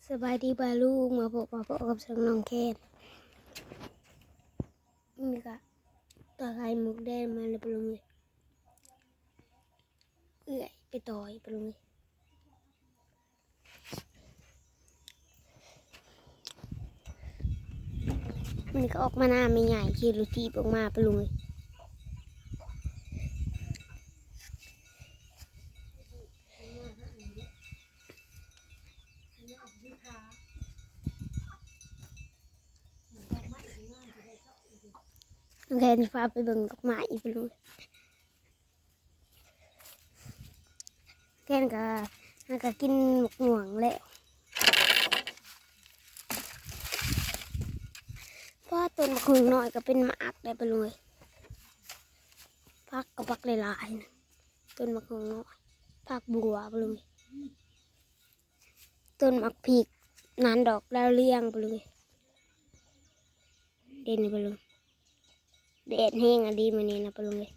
ສະບາຍດີປ້າລຸງ ມາພົບມາພໍ້ກັບຊ່ອງນ້ອງແຄນ. ນີ້ກະຕາໄຂ່ມົກແດງມາແລ້ວປ້າລຸງເອີຍ. ເອື້ອຍໄປຕ່ອຍປ້າລຸງເອີຍ. ມັນກໍອອກມາໜ້າແມ່ໃຫຍ່ຂີ່ລົດຖີບອອກມາປ້າລຸງເອີຍ. ແຄນຊິພາໄປເບິ່ງດອກໄມ້ອີກ ແຄນກະ ຫາກະກິນໝາກມ່ວງແລ້ວ. ປ້າ ຕົ້ນໝາກຫຸ່ງນ້ອຍກະເປັນໝາກໄດ້ປ້າລຸງເອີຍ. ຜັກກະຜັກຫຼາຍໆນະ ຕົ້ນໝາກຫຸ່ງນ້ອຍ ຜັກບົວປ້າລຸງເອີຍ. ຕົ້ນໝາກພິກນັ້ນດອກດາວເຮືອງປ້າລຸງເອີຍ. ເດັ່ນປ້າລຸງ ແດດແຮງອີ່ຫຼີມື້ນີ້ນະປ້າລຸງເອີຍ.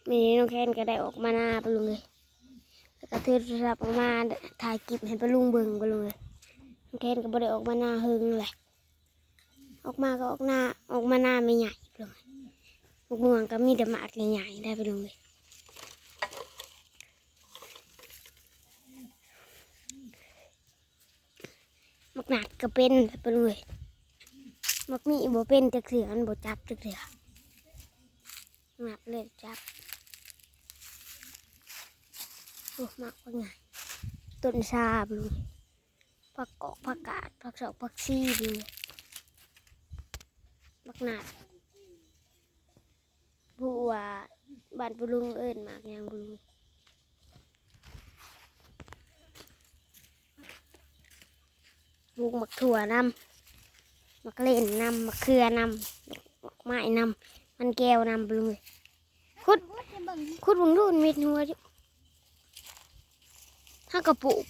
ມື້ນີ້ນ້ອງແຄນກໍໄດ້ອອກມານາປ້າລຸງເອີຍ ແລ້ວກໍຖືໂທລະສັບອອກມາຖ່າຍຄລິບໃຫ້ປ້າລຸງເບິ່ງປ້າລຸງເອີຍ. ນ້ອງແຄນກໍບໍ່ໄດ້ອອກມານາເຫິງແຫຼະ ອອກມາກໍອອກນາ ອອກມານາແມ່ໃຫຍ່ປ້າລຸງເອີຍ. ໝາກມ່ວງກໍມີແຕ່ໝາກໃຫຍ່ໆໄດ໋ປ້າລຸງເອີຍ. ໝາກໜາດກໍເປັນ ປ້າລຸງເອີຍ. ໝາກມີບໍ່ເປັນຈັກເທື່ອ ມັນບໍ່ຈັບຈັກເທື່ອ. ໝາກເລີຍຈັບ ໂອ້ ໝາກບັກໃຫຍ່. ຕົ້ນຊາປ້າລຸງເອີຍ. ຜັກກອກ ຜັກກາດ ຜັກຊອກ ຜັກຊີ ໝາກໜາດ. ບໍ່ຮູ້ວ່າບ້ານປ້າລຸງເອີ້ນໝາກຫຍັງບໍ່ຮູ້. ປູກໝາກຖົ່ວນຳ ໝາກເລັ່ນນຳ ໝາກເຂືອນຳ ໝາກໄມ້ນຳ ມັນແກ້ວນຳປ້າລຸງເອີຍ. ຂຸດ ຂຸດເບິ່ງດູ ມັນມີຫົວຢູ່. ເຮົາກໍປູກ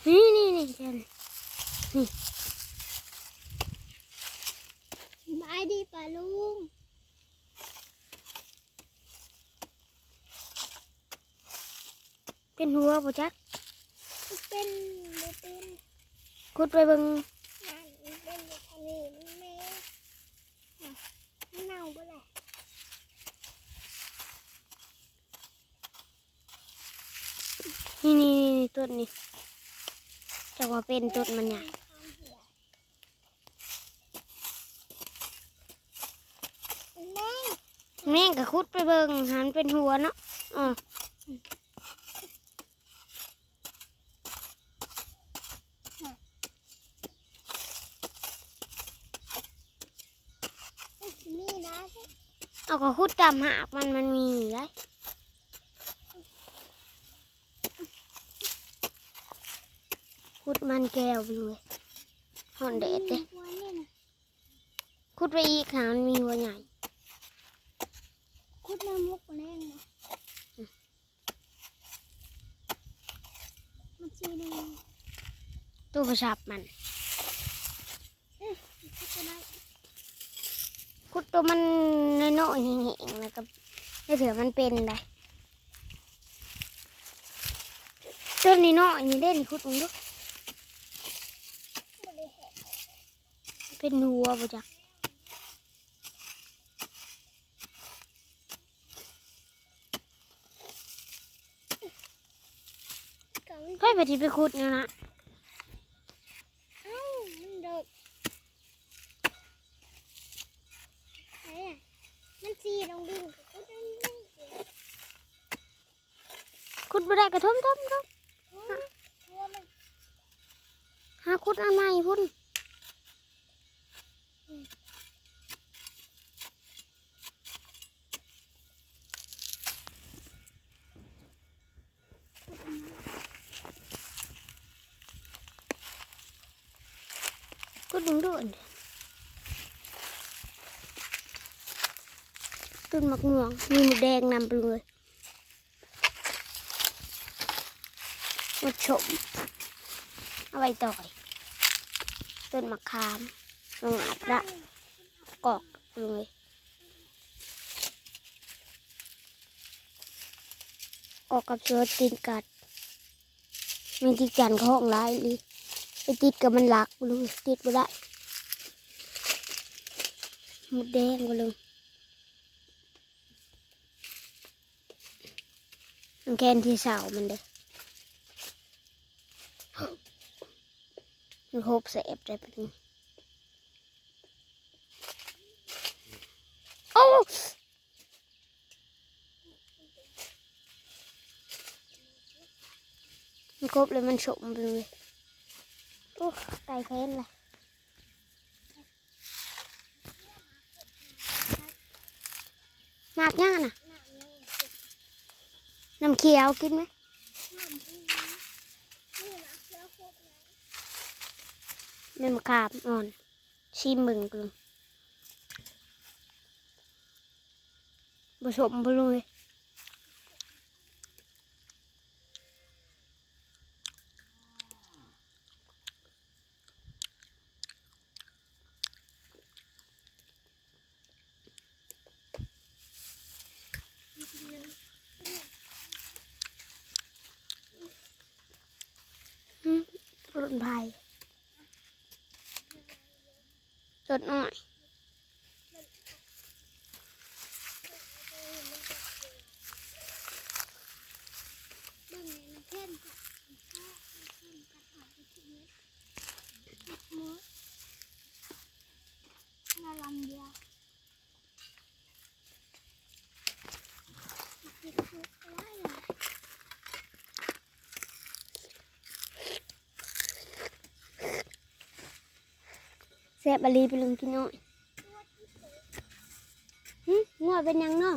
ນີ້ໆໆ ນີ້ ສະບາຍດີປ້າລຸງ. ເປັນຫົວບໍ່ຈັກ ເປັນ ບໍ່ເປັນ. ຂຸດໄປເບິ່ງ ນັ້ນເປັນອັນນີ້ ມັນແມ່ ມັນເນົ່າເບິດແລ້ວ. ນີ້ໆໆ ຕົ້ນນີ້ ຈັກວ່າເປັນຕົ້ນມັນຫຍັງ. ແມງ ແມງກໍຂຸດໄປເບິ່ງ ຫັ້ນເປັນຫົວເນາະ. ເອີ ມີນະ ເອົາ ກໍຂຸດຕາມຮາກມັນ ມັນມີໄດ໋. ຂຸດມັນແກ້ວຢູ່ເວີຍ ຮ້ອນແດດເດ້. ຂຸດໄປອີກ ຫາມັນມີຫົວໃຫຍ່. ຂຸດໃນໝົກແນງນະ ອືມ ມັນຊິໄດ້ ໂຕປະສັບມັນ. ອືມ ຂຸດໂຕນັ້ນ ຂຸດໂຕມັນນ້ອຍໆ ແຫ້ງໆ ແລ້ວກໍ ແລ້ວເທື່ອມັນເປັນໄດ໋. ຕົ້ນນ້ອຍໆນີ້ເດ້ ຂຸດເບິ່ງດູ ເປັນຫົວບໍ່ຈັກ. ໃຜ ໃຜຊິໄປຂຸດແນວນັ້ນ? ເອົ້າ ມັນດົກ ໃຜອະ ມັນຊິລົງດິນ ກໍຂຸດລົງດິນ. ຂຸດບໍ່ໄດ້ກໍຖົມໆໆ ອືມ ຫົວມັນ ຫາຂຸດອັນໃໝ່ພຸ້ນ. ອືມ ຂຸດເບິ່ງດູ ອັນນີ້ ຕົ້ນໝາກມ່ວງ ມີມົດແດງນຳໄປເລີຍ. ໝົດຊົມ ເອົາໄວ້ຕ່ອຍ. ຕົ້ນໝາກຂາມ ໝາກໜາດລະ ກອກເລີຍ ກອກກັບສວນຕີນກັດ. ແມງຈີກຈັ่ນກໍຮ້ອງຫຼາຍອີ່ຫຼີ ໄປຕິດກັບມັນລັກ ບໍ່ຮູ້ຕິດບໍ່ໄດ້ ມົດແດງບໍ່ເລີຍ. ມັນແຄນທີ່ເສົາມັນເດ້ ມັນໂຄບແສບໄດ໋ປານນີ້. ໂອ້ ມັນກົບແລ້ວມັນສົມເລີຍ. ໂອ້ ໄກ່ແຄນລະ. ໝາກຫຍັງຫັ້ນນະ? ນ້ຳຂຽວ ກິນໄໝ? ແມ່ນໝາກຂາມອ່ອນ. ຊີມເບິ່ງກ່ອນ ບໍ່ສົມບໍ່ລຸງເອີຍ. ອືມ ລົດໄຟ ຕົດນ້ອຍ. ແຊບອີ່ຫຼີ ໄປເບິ່ງກິນອ້ອຍ. ຫຶ ງົວເປັນຫຍັງເນາະ?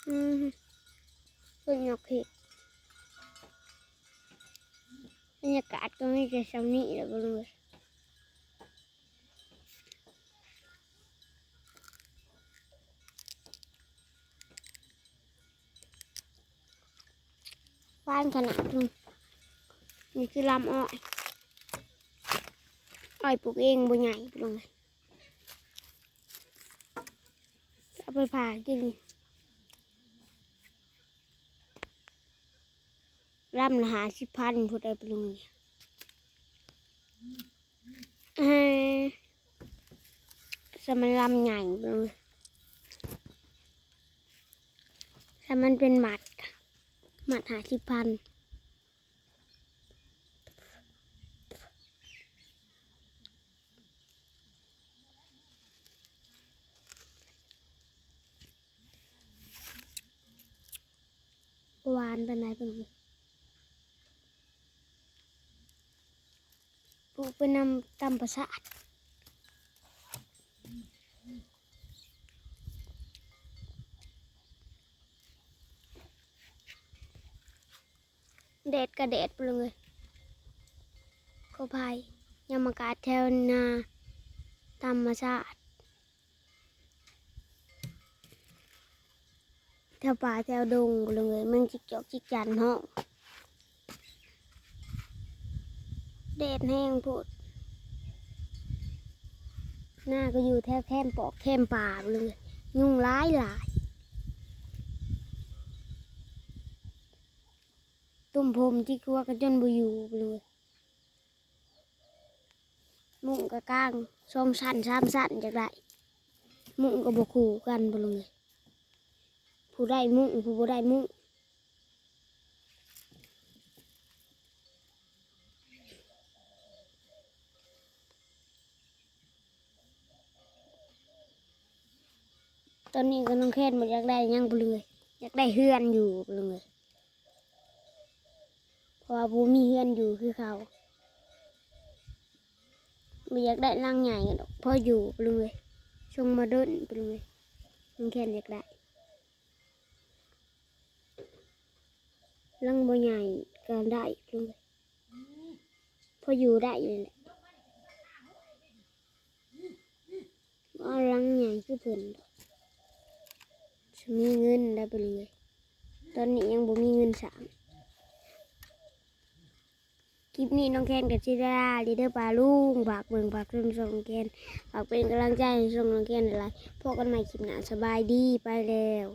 ອືມ ເພິ່ນຍົກເຫັດ. ບັນຍາກາດກໍມີແຕ່ສ່ຳນີ້ແຫຼະ ບໍ່ຮູ້ເລີຍ. ຫວານຂະໜາດ ນີ້ຄືລຳອ້ອຍ ອ້ອຍປູກເອງ ບໍ່ໃຫຍ່ ພີ່ນ້ອງເອີຍ. ເອົາໄປຜ່າກິນ ລຳລະຫ້າສິບພັນພຸ້ນໄດ໋ ພີ່ນ້ອງເອີຍ. ເອີ ສ່ຳມັນລຳໃຫຍ່ເບິ່ງ ສ່ຳມັນເປັນມັດ ມັດຫ້າສິບພັນ. ບໍ່ຫວານປານໃດ ເບິ່ງ ປູກໄປນຳຕາມປະສາດ. ແດດກະແດດ ພີ່ນ້ອງເອີຍ. ຂໍອະໄພ ຍາມອາກາດແຖວນາທຳມະຊາດ ແຖວປ່າແຖວດົງ ພີ່ນ້ອງເອີຍ ແມງຈິກຈອກຈິກຈັນຮ້ອງ. ແດດແຮງໂພດ ນາກໍຢູ່ແຖວແຄມປອກແຄມປ່າ ພີ່ນ້ອງເອີຍ ຍຸງຫຼາຍຫຼາຍ. ຕຸ້ມຜົມຈິກຫົວກໍຈົນບໍ່ຢູ່ເລີຍ. ມຸ້ງກໍກາງສອງຊັ້ນສາມຊັ້ນ ຢາກໄດ້ມຸ້ງກໍບໍ່ຄູ່ກັນ ບໍ່ລຸງເອີຍ. ຜູ້ໄດ້ມຸ້ງ ຜູ້ບໍ່ໄດ້ມຸ້ງ. ຕອນນີ້ກໍນ້ອງແຄນບໍ່ຢາກໄດ້ຫຍັງ ບໍ່ລຸງເອີຍ. ຢາກໄດ້ເຮືອນຢູ່ ບໍ່ລຸງເອີຍ. ເພາະວ່າບໍ່ມີເຮືອນຢູ່ຄືເຂົາ. ບໍ່ຢາກໄດ້ຫຼັງໃຫຍ່ດອກ ພໍຢູ່ ປະລຸງເອີຍ. ສົ່ງມາດົນ ປະລຸງເອີຍ. ນ້ອງແຄນຢາກໄດ້ຫຼັງບໍ່ໃຫຍ່ກໍໄດ້ ປະລຸງເອີຍ. ພໍຢູ່ໄດ້ນີ້ແຫຼະ. ບໍ່ເອົາຫຼັງໃຫຍ່ຄືເພິ່ນດອກ. ຊິມີເງິນໄດ້ ປະລຸງເອີຍ. ຕອນນີ້ຍັງບໍ່ມີເງິນສ້າງ. ຄລິບນີ້ນ້ອງແຄນກໍຊິໄດ້ລາເດີປ້າລຸງ. ຝາກເບິ່ງຝາກຊົມຊ່ອງນ້ອງແຄນ, ຝາກເປັນກຳລັງໃຈໃຫ້ຊ່ອງນ້ອງແຄນຫຼາຍໆ. ພົບກັນໃໝ່ຄລິບໜ້າ. ສະບາຍດີ, ໄປແລ້ວ.